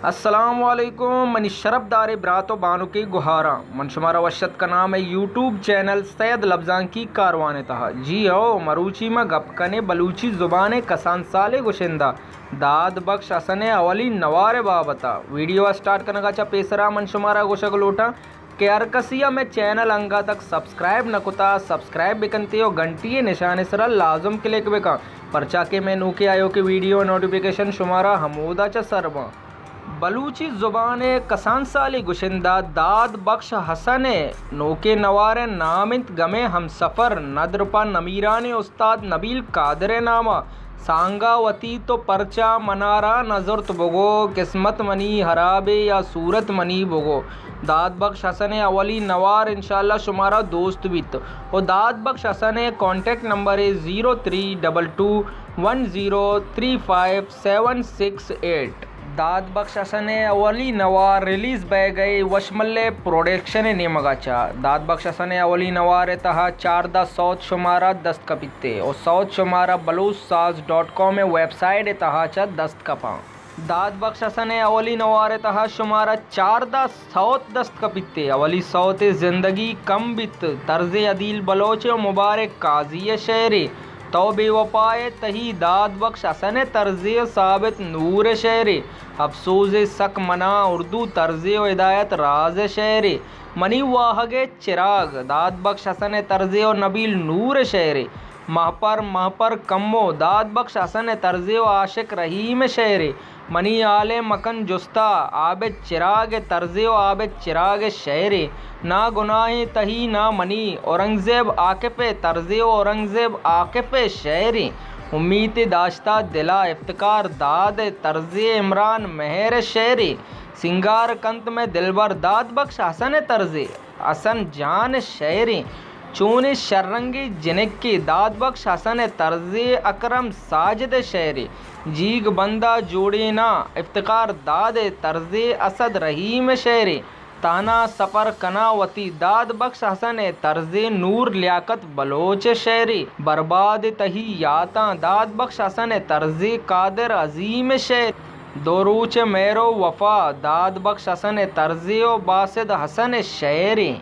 السلام علیکم، منی شرپ دارے برات و بانکے گہاراں۔ من شمارا وش اتک کناں مئے یوٹیوب چینل سید لبزانکی کاروان ءِ تہا۔ جی ہو، مروچی ما گپ کنیں بلوچی زبان ءِ کسان سالیں گشندہ داد بخش حسن ءِ اولی نوار ءِ بابت ءَ۔ ویڈیو ءَ سٹارٹ کنگ ءَ چہ پیسرا من شمارا گوشگ لوٹاں کہ ہر کسی ءَ مئے چینل انگت تک سبسکرائب نہ کتا، سبسکرائب بکنتے و گھنٹی ءِ نشان ءِ سرا لازم کلک بکن، پرچا کہ مئے نوکیں آیوکیں ویڈیو ءِ نوٹیفیکیشن شمارا ہمودا چہ سر باں۔ بلوچی زبان ءِ کسان سالیں گشندہ داد بخش حسن ءِ نوکیں نوار ءِ نام انت گمے ہمسفر، ندر پہ نمیرانیں استاد نبیل قادر ءِ نام ءَ۔ سانگا وتی تو پرچا منارا نزرت بگو، قسمت منی ہرابے یا صورت منی بگو۔ داد بخش حسن ءِ اولی نوار انشاءاللہ شمارا دوست بیت۔ و داد بخش حسن ءِ کانٹیکٹ نمبر ءِ zero three double to one zero three five seven six eight. داد بخش حسن ءِ اولی نوار ریلیز بئیگ ءَ وشملے پروڈکشن ءِ نیمگ ءَ چہ۔ داد بخش حسن ءِ اولی نوار ءِ تہا چاردہ سوت شمارا دست کپیت ءُ سوت شمارا بلوچ ساز ڈاٹ کام ءِ ویب سائٹ ءِ تہا چہ دست کپاں۔ داد بخش حسن ءِ اولی نوار ءِ تہا شمارا چاردہ سوت دست کپیت ءُ اولی سوت ءِ زندگی کم بیت، طرز ءِ عدیل بلوچ ءُ مبارک قاضی ءِ شعرے۔ تو بے وفا ئے تہی داد بخش حسن ءِ طرزے ءُ ثابت نور ءِ شعرے۔ افسوز ءِ سک منا اردو طرزے ءُ ہدایت راز ءِ شعرے۔ منی واہگ ءِ چراغ داد بخش حسن ءِ طرزے ءُ نبیل نور ءِ شعرے۔ مہپر مہپر کمو داد بخش حسن ءِ طرزے ءُ عاشق رحیم ءِ شعرے۔ منی حال ءَ مکن جستا عابد چراغ ءِ طرزے ءُ عابد چراغ ءِ شعرے۔ ناگناہیں تہی ناں منی اورنگزیب عاکف ءِ طرزے ءُ اورنگزیب عاکف ءِ شعرے۔ امیتے داشتا دلا افتخار داد ءِ طرزے عمران مہر ءِ شعرے۔ سینگار کنت مئے دلبر داد بخش حسن ءِ طرزے۔ حسن جان ءِ شعرے۔ چونیں شررنگیں جنکے داد بخش حسن ءِ طرزے اکرم ساجد ءِ شعرے۔ جیگ بندا جوڑیناں افتخار داد ءِ طرزے اسد رحیم ءِ شعرے۔ تہنا سفر کناں وتی داد بخش حسن ءِ طرزے نور لیاقت بلوچ ءِ شعرے۔ برباد تہی یاتاں داد بخش حسن ءِ طرزے قادر عظیم ءِ شعر۔ دو روچ مہر ءُ وفا داد بخش حسن ءِ طرزے ءُ باسط حسن ءِ شعرے۔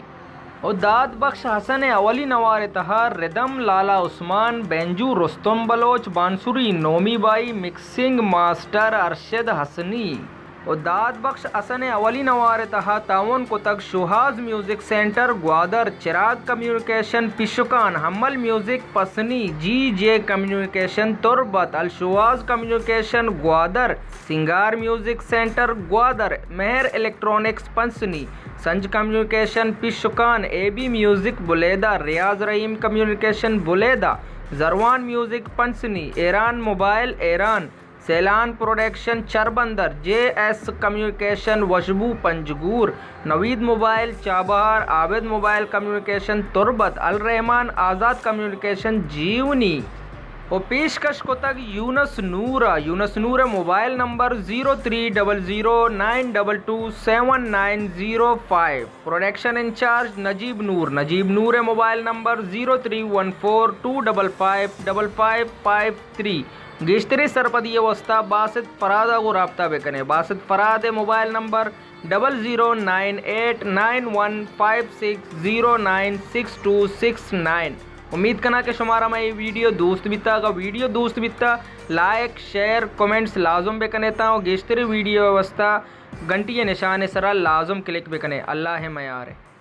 ءُ داد بخش حسن ءِ اولی نوار ءِ تہا ردم لالا عثمان، بینجو رستم بلوچ، بانسری نومی بائی، مکسنگ ماسٹر ارشد حسنی۔ ءُ داد بخش حسن ءِ اولی نوار ءِ تہا تعاون کتگ Shohaz music centre Gwadar, Chiragh communication پشکان، حمل میوزک پسنی، جی جے کمیونیکیشن تربت، الشوہاز کمیونیکیشن گوادر، سنگار میوزک سینٹر گوادر، مہر electronics Pasni, Sanj communication Pishukan, A B music Bleda, Riaz Rahim communication Bleda, Zarwan music Pasni, Iran mobile Iran, Seelan production Charbandar, J S communication وشبو Panjgur, Naveed mobile Chabahar, Abid mobile communication Turbat, Alrahman Azad communication Jiwani. ءُ پیشکش کتگ یونس نور ءَ۔ یونس نور ءِ mobile number zero three double zero nine double two seven nine zero five. Production in charge Najeeb Noor. Najeeb Noor ءِ mobile number zero three one four two double five double five five three. گیشتریں سرپدی ءِ واستا باسط فراد ءَ گوں رابطہ بکنے۔ باسط فراد ءِ mobile number double zero nine eight nine one five six zero nine six two six nine. امید کناں کہ شمارا مئے اے ویڈیو دوست بیتا۔ اگاں ویڈیو دوست بیتا، لائک، شیئر، کمنٹس لازم بکنے تاں ءُ گیشتریں ویڈیو ءِ واستا گھنٹی ءِ نشان ءِ سرا لازم کلک بکنے۔ اللہ ءِ میار ءَ۔